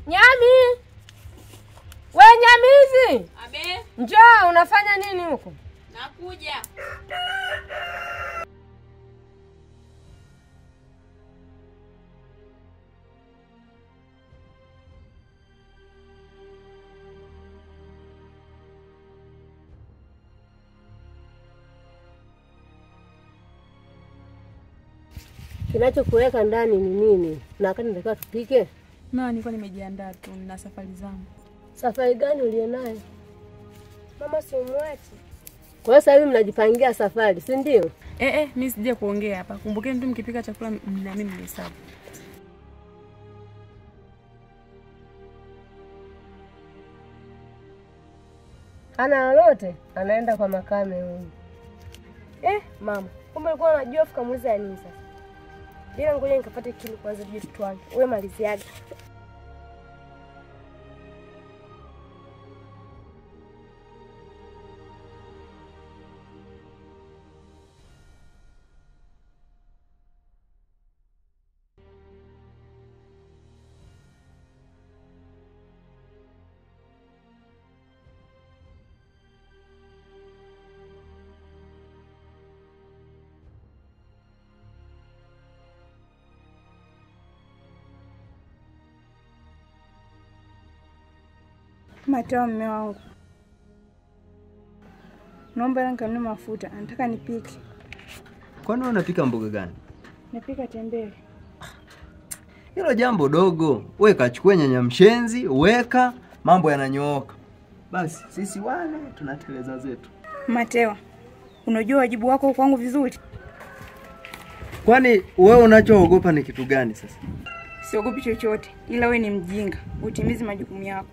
Nyami! We Nyamizi! Abe. Njoo, unafanya nini huko? Nakuja. Kinachokuweka ndani ni nini? Na wakati natakiwa tupike? Mama, nilikuwa nimejiandaa tu na safari zangu. Safari gani ulionayo? Mama, si umwache. Kwa hiyo sasa hivi mnajipangia safari, si ndio? Mimi sije kuongea hapa. Kumbukeni tu mkipika chakula na mimi mnihesabu. Ana lolote, anaenda kwa Makame huyu. Mama, kumbe ulikuwa unajua fika muuliza ya nini sasa? Ila ngoja nikapate kilo kwanza tuje tutwange. Wewe maliziaga. Mateo, mume wangu, naomba nikanunue mafuta, nataka nipike. Kwani wewe unapika mboga gani? Napika tembele. Hilo jambo dogo. Wewe kachukue nyanya mshenzi, weka, mambo yananyooka. Basi sisi wale tunateleza zetu. Mateo, unajua wajibu wako kwangu vizuri. Kwani wewe unachoogopa ni kitu gani sasa? Siogopi chochote, ila wewe ni mjinga, utimizi majukumu yako.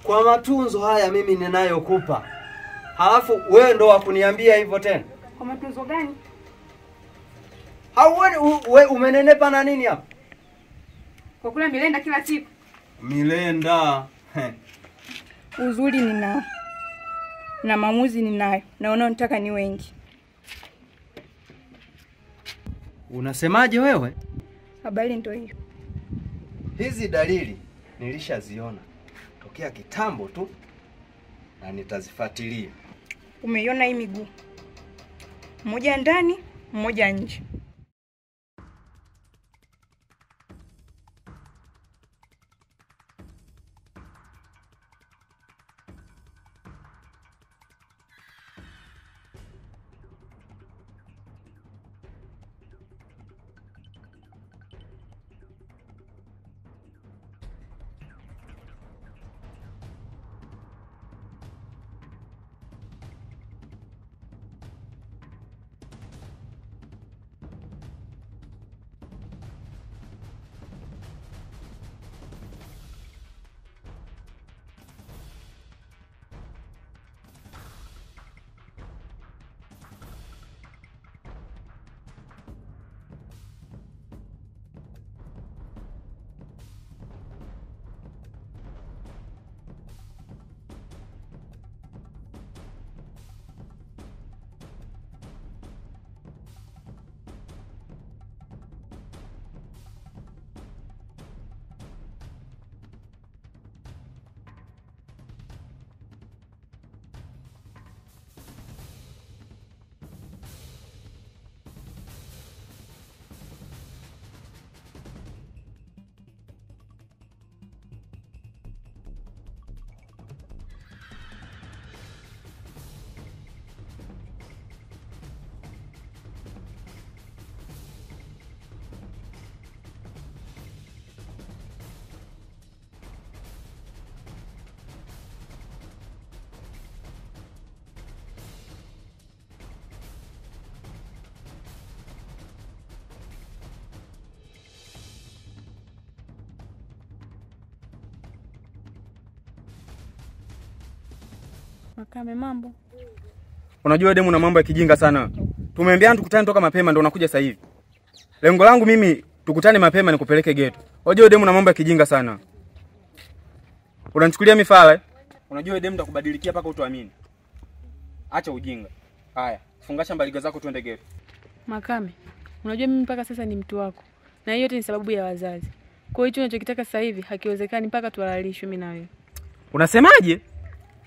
Kwa matunzo haya mimi ninayokupa, halafu wewe ndo wakuniambia hivyo tena? Kwa matunzo gani? Hauoni wewe umenenepa na nini hapa? Kwa kula milenda kila siku. Milenda. Uzuri ninao na maamuzi ninayo, na wanaonitaka ni wengi. Unasemaje wewe? Habari ndio hiyo. Hizi dalili nilishaziona tokea kitambo tu na nitazifuatilia. Umeiona hii miguu? Mmoja ndani, mmoja nje. Makame, mambo. Unajua demu na mambo ya kijinga sana. Tumeambiana tukutane toka mapema ndio unakuja sasa hivi. Lengo langu mimi tukutane mapema nikupeleke geto. Unajua demu na mambo ya kijinga sana. Unanichukulia mifala eh? Unajua demu nitakubadilikia paka utoamini. Acha ujinga. Haya, fungasha mbaliga zako tuende geto. Makame, unajua mimi mpaka sasa ni mtu wako. Na hiyo yote ni sababu ya wazazi. Kwa hiyo unachokitaka sasa hivi hakiwezekani mpaka tuhalalishwe mimi na wewe. Unasemaje?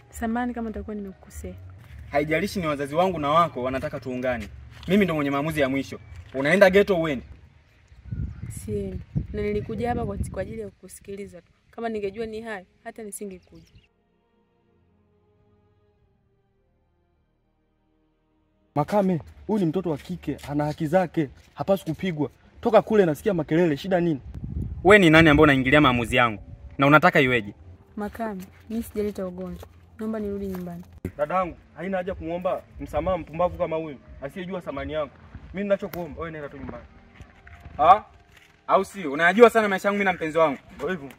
Samahani kama nitakuwa nimekukosea. Haijalishi ni wazazi wangu na wako wanataka tuungane. Mimi ndo mwenye maamuzi ya mwisho. Unaenda ghetto uende? Siendi. Na nilikuja hapa kwa ajili ya kukusikiliza tu. Kama ningejua ni haya hata nisingekuja. Makame, huyu ni mtoto wa kike, ana haki zake, hapaswi kupigwa. Toka kule nasikia makelele, shida nini? Wewe ni nani ambaye unaingilia maamuzi yangu? Na unataka iweje? Makame, mimi sijaleta ugonjwa. Naomba nirudi nyumbani. Dadangu, haina haja kumuomba msamaha mpumbavu kama huyu, asiyejua thamani yangu. Mimi ninachokuomba, wewe nenda tu nyumbani. Ah? Au sio? Unajua sana maisha yangu mimi na mpenzi wangu. Ndio hivyo.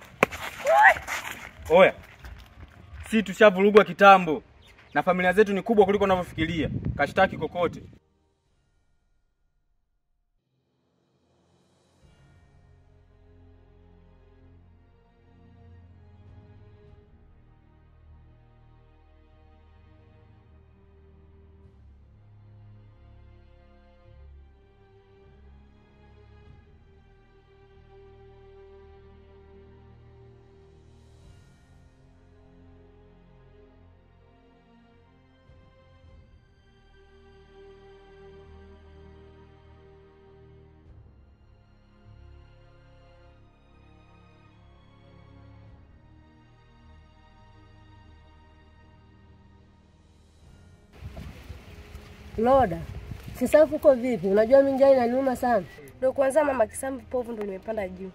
Oya. Si tushavurugwa kitambo. Na familia zetu ni kubwa kuliko unavyofikiria. Kashtaki kokote. Loda, kisamvu uko vipi? Unajua mimi njaa inaniuma sana. Ndio kwanza mama, kisamvu povu ndio nimepanda juu.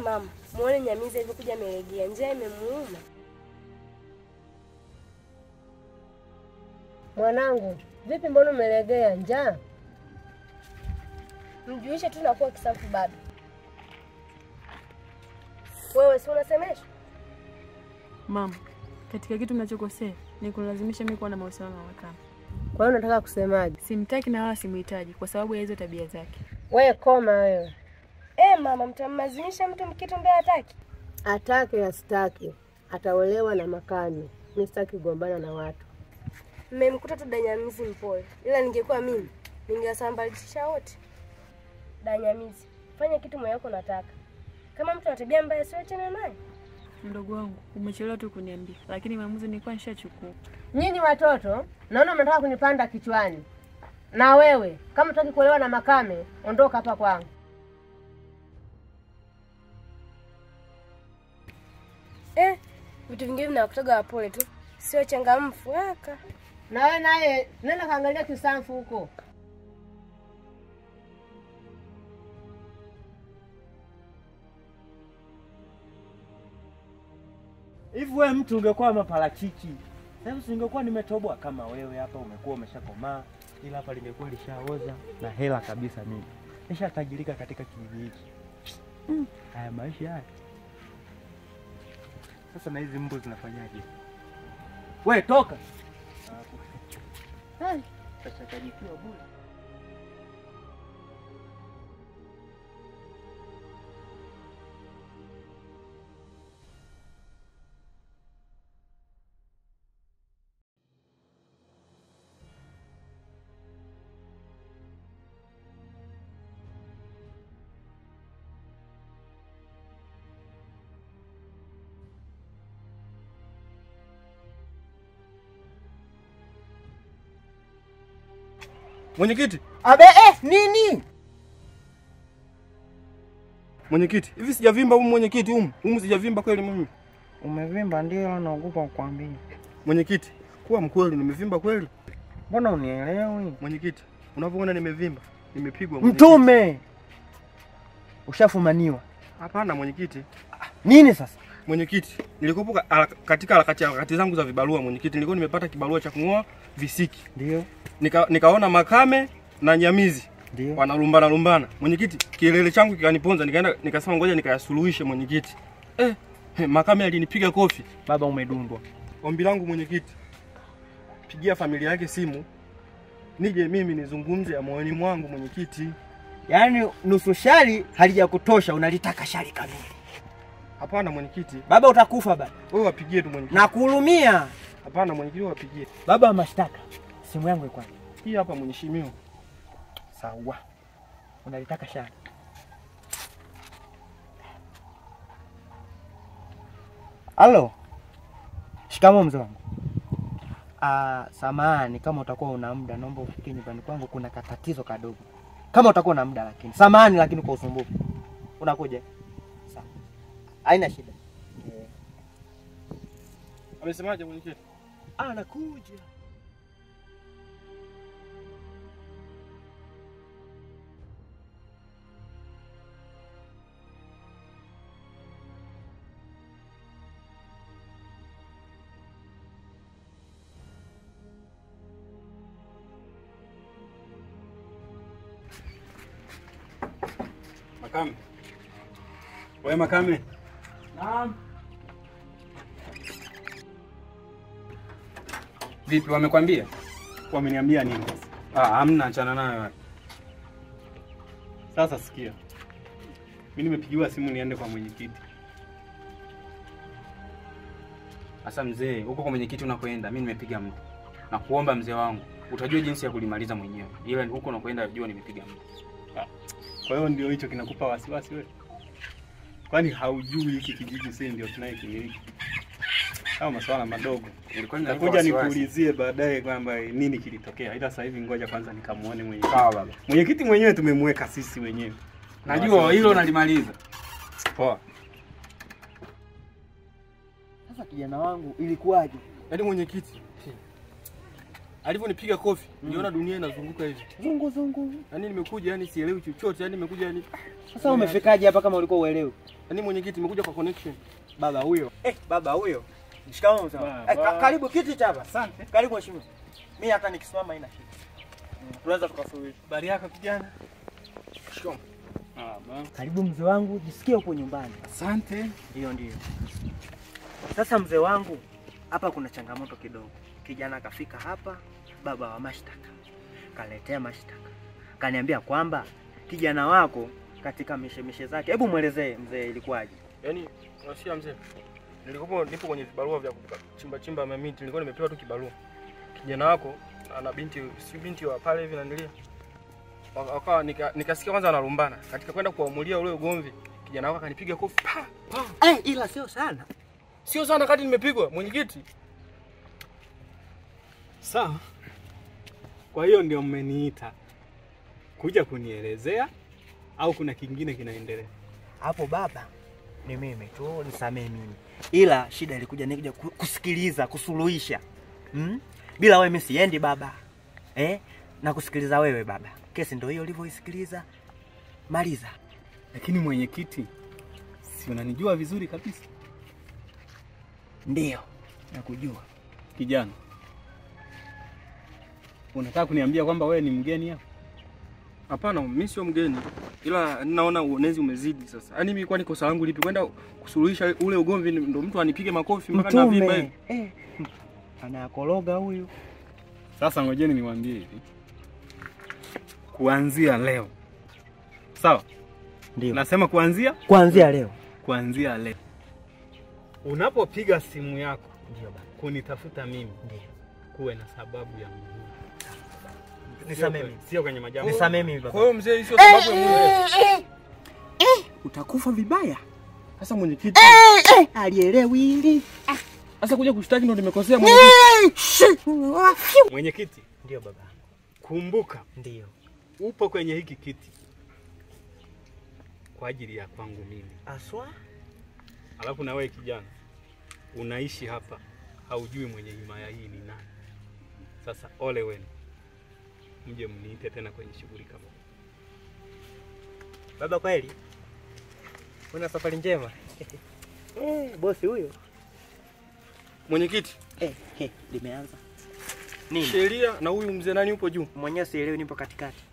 Mama, muone Nyamizi alivyokuja amelegea. Njaa imemuuma. Mwanangu, vipi mbona umelegea njaa? Mjuishe tu nakuwa kisamvu bado. Wewe si unasemesha? Mama, katika kitu mnachokosea ni kunilazimisha mimi kuwa na mahusiano na Makame. Kwa hiyo unataka kusemaje? Simtaki na wala simhitaji kwa sababu ya hizo tabia zake. Wewe koma wewe. Mama, mtamlazimisha mtu mkitu mbele hataki? Atake asitake, ataolewa na Makame. Mimi sitaki kugombana na watu. Mmemkuta tu Danyamizi mpole. Ila ningekuwa mimi, ningewasambatisha wote. Danyamizi, fanya kitu moyo wako unataka. Kama mtu ana tabia mbaya sio achana naye. Mdogo wangu, umechelewa tu kuniambia, lakini maamuzi nilikuwa nishachukua. Nyinyi watoto, naona mnataka kunipanda kichwani. Na wewe, kama unataka kuolewa na Makame, ondoka hapa kwangu. Vitu vingine vinakutoga pole tu. Sio changamfu aka. Na wewe naye, nenda kaangalia kisamfu huko. Hivi wewe mtu ungekuwa maparachichi. Sasa usingekuwa nimetoboa kama wewe hapa umekuwa umeshakomaa, ila hapa limekuwa lishaoza na hela kabisa mimi. Nishatajirika katika kijiji hiki. Haya maisha haya. Sasa na hizi mbu zinafanyaje? Wewe toka. Hai, tachakajikiwa bure. Mwenyekiti. Abe nini? Mwenyekiti, hivi sijavimba humu mwenyekiti humu? Humu sijavimba kweli mimi? Umevimba ndio, naogopa kukuambia. Mwenyekiti, kuwa mkweli, nimevimba kweli? Mbona unielewi? Mwenyekiti, unavyoona nimevimba, nimepigwa mwenyekiti. Mtume. Ushafumaniwa. Hapana mwenyekiti. Nini sasa? Mwenyekiti, nilikuwa katika harakati zangu za vibarua mwenyekiti, nilikuwa nimepata kibarua cha kungoa visiki. Ndio. Nikaona Makame na Nyamizi wanalumbana lumbana. Mwenyekiti, kielele changu kikaniponza, nikaenda nikasema ngoja nikayasuluhishe mwenyekiti. Makame alinipiga kofi. Baba umedundwa. Ombi langu mwenyekiti, pigia familia yake simu nije mimi nizungumze ya moyoni mwangu mwenyekiti. Yaani nusu shari halijakutosha, unalitaka shari kamili. Hapana mwenyekiti. Baba utakufa baba. Wewe wapigie tu mwenyekiti. Nakuhurumia. Hapana mwenyekiti, wewe wapigie. Baba wa mashtaka, simu yangu iko wapi? Hii hapa mheshimiwa. Sawa. Unalitaka shari. Halo. Shikamoo mzee wangu. Samahani kama utakuwa una muda naomba ufike nyumbani kwangu kuna katatizo kadogo. Kama utakuwa na muda lakini. Samahani lakini kwa usumbufu. Unakuja? Sawa. Haina shida. Amesemaje mwenyekiti? Anakuja. Makame. Wewe Makame. Naam. Vipi wamekwambia? Wameniambia nini sasa? Hamna, achana nayo. Sasa sikia. Mimi nimepigiwa simu niende kwa mwenyekiti. Sasa mzee, huko kwa mwenyekiti unakoenda, mimi nimepiga mtu. Na kuomba mzee wangu, utajua jinsi ya kulimaliza mwenyewe. Ila huko unakoenda jua nimepiga mtu. Kwa hiyo ndio hicho kinakupa wasiwasi wewe? Kwani haujui hiki kijiji sisi ndio tunayekimiliki? Kama masuala madogo. Nitakuja nikuulizie baadaye kwamba nini kilitokea. Ila sasa hivi ngoja kwanza nikamuone mwenyekiti. Sawa baba. Mwenyekiti mwenyewe tumemweka sisi wenyewe. Najua hilo nalimaliza. Poa. Sasa kijana wangu ilikuwaje? Yaani mwenyekiti alivyonipiga kofi, niliona dunia inazunguka hivi. Zungu zungu. Yaani nimekuja yani sielewi chochote, yani nimekuja yani. Sasa umefikaje hapa kama ulikuwa uelewi? Yaani mwenyekiti nimekuja kwa connection. Baba huyo. Baba huyo. Shikamoo mzee. Karibu kiti cha hapa. Asante. Karibu mheshimiwa. Mimi hata nikisimama haina shida. Tunaweza tukasuluhisha. Habari yako kijana? Shikamoo. Karibu mzee wangu, jisikie huko nyumbani. Asante. Ndio ndio. Sasa mzee wangu, hapa kuna changamoto kidogo. Kijana kafika hapa, baba wa mashtaka kaletea mashtaka, kaniambia kwamba kijana wako katika mishemishe zake. Hebu muelezee mzee ilikuwaje? Yaani unasikia mzee, nilikuwa nipo kwenye vibarua vya kuchimba chimba mamiti, nilikuwa nimepewa tu kibarua. Kijana wako ana binti, si binti wa pale hivi naendelea. Wakawa nikasikia kwanza wanalumbana. Katika kwenda kuamulia ule ugomvi, kijana wako akanipiga kofi pa pa. Ila sio sana. Sio sana kati nimepigwa mwenyekiti. Sawa. Kwa hiyo ndio mmeniita kuja kunielezea au kuna kingine kinaendelea? Hapo baba ni mimi tu, nisamee mimi. Ila shida ilikuja nikuja kusikiliza, kusuluhisha. Bila wewe mimi siendi baba. Na kusikiliza wewe baba. Kesi ndio hiyo ulivyoisikiliza. Maliza. Lakini mwenyekiti, si unanijua vizuri kabisa? Ndio, nakujua. Kijana, unataka kuniambia kwamba wewe ni mgeni hapa? Hapana, mimi sio mgeni. Ila ninaona uonezi umezidi sasa. Yaani mimi kwani kosa langu lipi kwenda kusuluhisha ule ugomvi ndio mtu anipige makofi mpaka na vimba hivi? Anakoroga huyu. Sasa ngojeni niwaambie hivi. Kuanzia leo. Sawa? Ndio. Nasema kuanzia? Kuanzia leo. Kuanzia leo. Unapopiga simu yako ndio baba kunitafuta mimi. Ndio. Kuwe na sababu ya muhimu. Nisamee mimi. Sio kwenye majambo. Nisamee mimi baba. Kwa hiyo mzee sio sababu ya muhimu. Utakufa vibaya. Sasa mwenyekiti. Alielewi hili. Sasa kuja kushtaki ndo nimekosea mwenyekiti. Mwenyekiti. Ndio baba. Kumbuka. Ndio. Upo kwenye hiki kiti kwa ajili ya kwangu mimi. Aswa? Alafu na wewe kijana unaishi hapa, haujui mwenye himaya hii ni nani. Sasa ole wenu. Mje mniite tena kwenye shughuli kama. Baba kweli? Una safari njema. Bosi huyo. Mwenyekiti. Limeanza. Nini? Sheria na huyu mzee nani yupo juu? Mwenyewe sielewi, nipo katikati.